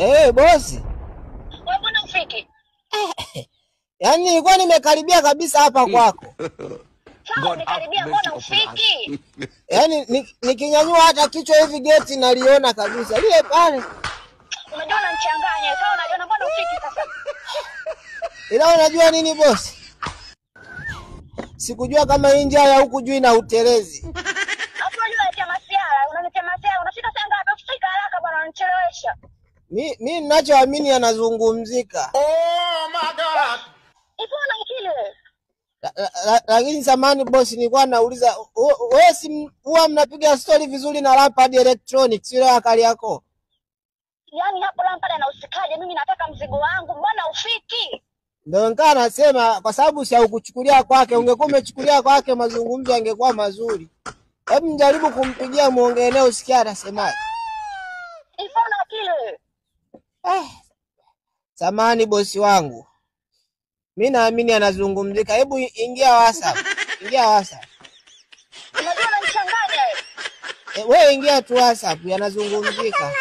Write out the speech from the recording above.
Bosi. Wewe mbona ufiki? Yaani nilikuwa nimekaribia kabisa hapa kwako. Sawa, umekaribia, mbona ufiki? Yaani nikinyanyua hata kichwa hivi geti naliona kabisa. Ile pale. Unajua unanichanganya. Sawa, unaliona, mbona ufiki sasa? Ila unajua nini bosi? Sikujua kama hii njia ya huku juu ina utelezi. Hapo unajua unanitia masiara, unanitia masiara. Unafika saa ngapi? Ufika haraka bwana, unanichelewesha. Mi ninachoamini anazungumzika. Oh my God. Ipo na akili wewe. Lakini samani bosi, nilikuwa nauliza wewe si huwa mnapiga story vizuri na Lampard Electronics yule akali yako? Yaani hapo Lampard anahusikaje? Mimi nataka mzigo wangu, mbona ufiki? Ndio nikaa nasema kwa sababu si haukuchukulia kwake, ungekuwa umechukulia kwake mazungumzo yangekuwa mazuri. Hebu mjaribu kumpigia muongee naye usikie anasemaje. Ipo na akili wewe. Samani bosi wangu. Mimi naamini anazungumzika. Hebu ingia WhatsApp. Ingia WhatsApp. Unajua unanichanganya wewe. Wewe ingia tu WhatsApp, yanazungumzika.